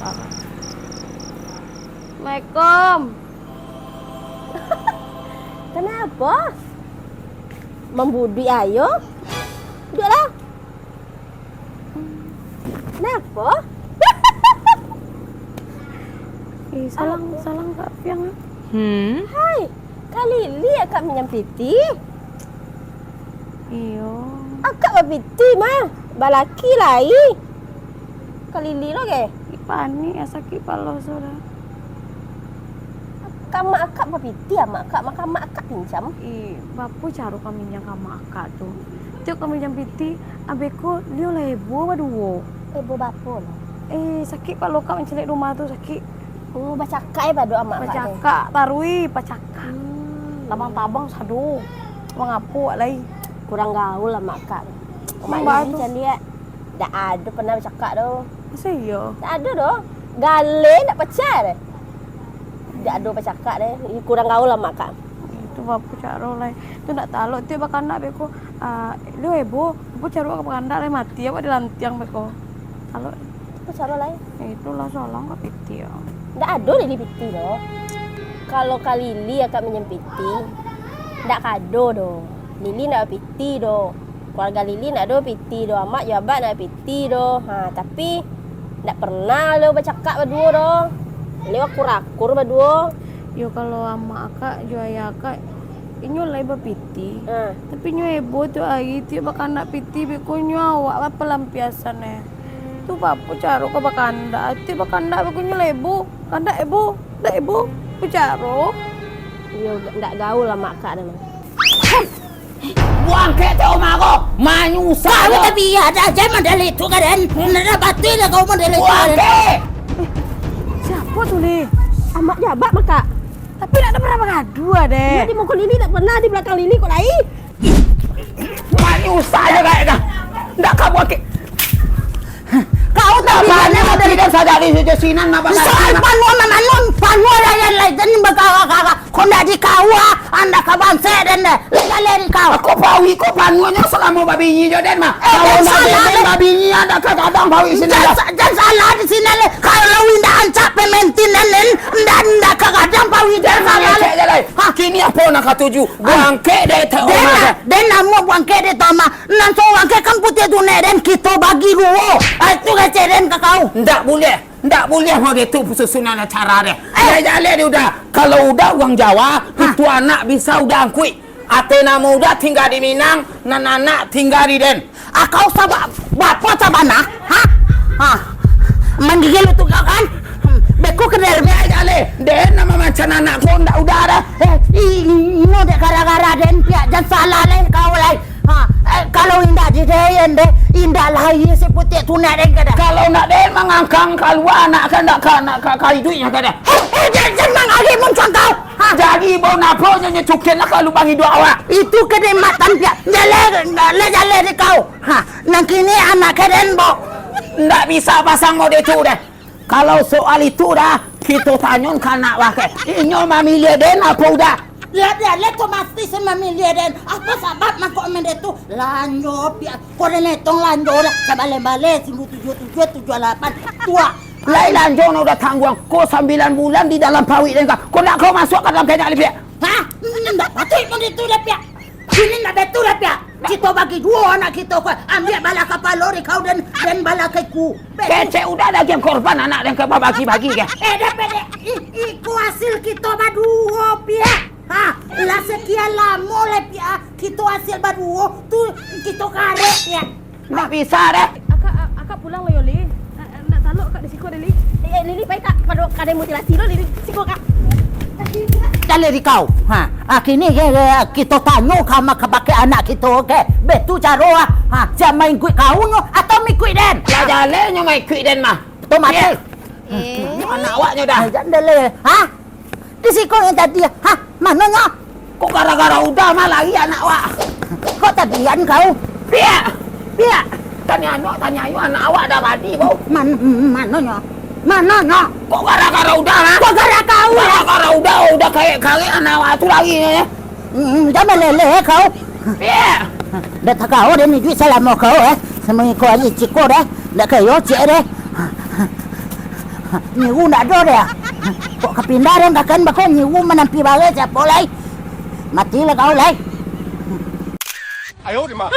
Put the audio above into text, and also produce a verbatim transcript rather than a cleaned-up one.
Assalamualaikum. Kenapa? Mambuduik ayo? Duduklah. Kenapa? Eh, salang, salang Kak Piang, ah. Hmm? Hai, Kak Lili, akak minjam piti? Iyo. Akak bapiti mah, balaki lai. Kak Lili lo ge? Ih, panik, ah, sakik palo sudah. Ka amak akak bapiti, amak akak, maka amak akak pinjam. Ih, bapo caro ka minjam ka amak akak tu? Tiok ka minjam piti, abeko liau lah heboh baduo. Heboh bapo lah? Eh, sakik palo kak mancaliak rumah tu, sakik. Oh, bacakak eh pado amak akak tu? Bacakak, taruih bacakak. Hmm. Tabang-tabang sado. Mangapo awak lai? Kurang gaul amak akak tu. Amak Lili caliak. Dak ado pernah bacakak doh. Masa iyo? Dak ado doh. Galeh dak pacah deh. Dak ado bacakak deh. Ih, kurang gaul lah, Mak, Kak. Itu bapo caro lai. Tu dak talok, tiok bakandak beko, ah, lu heboh, bapo caro ka bakandak lai, mati awak dilantiang beko. Talok. Bapo caro lai? Ya, itulah salang ka piti, ah. Dak ado deh di piti doh. Kalau Kak Lili akak minjam piti, dak kado doh. Lili dak bapiti doh. Keluarga Lili ndak ado piti doh, amak jo abak ndak ado piti doh. Ha, tapi, ndak pernah lo bacakak baduo doh. Lewat akur-akur baduo. Yo, kalau amak akak jo ayah akak, inyo lai bapiti. Ha. Tapi inyo heboh tiok ari, tiok bakandak piti, beko nyo awak lah pelampiasan eh. Tu bapo caro ka bakandak, tiok bakandak beko nyo lah heboh, kandak heboh, ndak heboh, bapo caro? Iyo, ndak gaul lah amak akak doh. Buangkek tu, Mak, ko. Manyusah. Kau tapi iyo ado aja model itu, kan? Ndak batua lah kau model itu, kan? Buangkek. Eh, siapo tu, Li? Amak jo abak, Mak, Kak. Tapi ndak ado pernah bagaduah, deh. Iyo, di muko Lili ndak pernah, di balakang Lili kok lai. Manyusah aja kayaknya. Ndak ka buangkek. Kau tapi iyo model itu. Soal panua mamanon, panua lain-lain, jangan baka-, ka-, ka-, Kok ndak di kau, ah? Andak ka bansek den deh. Lai jaleh di kau. Ako pawi ko panuahnyo salamo babini jo den mah. Eh, kalau ndak den babini, andak ka gadang pawi siko. Jan sa-, jan salah di siko lai. Kalau indak ancak pementin den, den, ndak, ndak ka gadang pawi den salah lai. Ha? Kini apo nan katuju? Buangkek dek Tek Oma. Den namo buangkek dek Tek Oma. Nan surang ke kan putiak tunek den, kito bagi duo. Ah, itu kecek den ka kau. Ndak buliah. Ndak buliah mode tu susunan acara deh. Eh. Jaleh-jaleh deh Uda. Kalau Uda urang Jawa, ha, itu anak bisa Uda angkuik. Ateh namo Uda tingga di Minang, nan anak tingga di den. Ah, kau sabab bapo sabana? Ha? Ha. Manggigil tu kau kan? Hmm. Beko kedel be. Jaleh-jaleh. Den namo macan anak ko ndak Uda dah. Eh, i-, i-, ino dek gara-gara den piak, jan salah lai kau lai. Ha, eh, kalau indak di den deh, indak lahia si putiak tunek den ka deh. Kalau ndak den mangangkang kalua anak ka ndak ka, nak ka, ka iduiknyo ka deh. Eh, eh, jan, jan mangagih muncuang kau. Ha. Jadi bau napo nyo nyo cukian lah ka lubang iduak awak. Itu kenikmatan piak. Jaleh, jaleh, jaleh di kau. Ha, nan kini anak ka den, Bo. Ndak bisa pasang mode tu deh. Kalau soal itu dah, kito tanyoan ka anak wak. Inyo mamiliah den apo Uda? Lah, bialah tu mati se mamiliah den. Apo sabab mangko mende tu? Lanjo piak. Ko den etong lanjo dah. Sabaleh-baleh, sibu tujuah tujuah, tujuah lapan. Tuak. Lai lanjo nan Uda tangguang. Ko sambilan bulan di dalam paruik den ka. Ko ndak kau masuak ka dalam ketek lai piak? Ha? Ndak patuik mende tu dah piak. Kini ndak batua dah piak. Kito bagi duo anak kito ko. Ambiak balah kapalo di kau den, den balah ka iku. Kecek Uda dagiang korban anak den ka babagi-bagi ka. Eh, dapek dek. I-, iko hasil kito baduo, piak. Ha, lah sekian lamo lai, piak. Kito hasil baduo, tu kito karek, piak. Ndak bisa deh. Akak, a-, akak pulang lah yo, Li. A-, a-, ndak talok akak di siko deh, Li. Eh, eh, Lili, pai, Kak. Pado kadai mutilasi lo, Lili. Siko, Kak. Jaleh di kau. Ha, ah, kini, eh, eh, kito tanyo ka ma-, ka bakeh anak kito, oke. Beh, tu caro, ah. Ha, sia maikuik kau nyo atau maikuik den? Lah jaleh nyo maikuik den mah. Tu mati. Eh. Anak awaknyo dah. Jan jaleh. Ha? Di siko nan tadi, ha? Mano nyo? Kok gara-gara Uda mah lari anak wak? Kok tabian kau? Piak! Piak! Tanya anu, tanya ayu, anak awak dah badi, bau. Man-, mano nyo? Mano nyo? Kok gara-gara Uda mah? Kok gara kau, ya? Gara-gara Uda, Uda karek-karek anak awak tu lari, eh. Hmm, jan maleleh kau. Piak! Dah tak kau dah ni duit salamo kau, eh. Samo iko aja ciko dah. Dah kayo cik dah. Nyiru ndak ado deh. Kok ka pindah deh, kakan bako nyiru manampi bare siapo lai? Matilah kau lai. Ayo, Dima.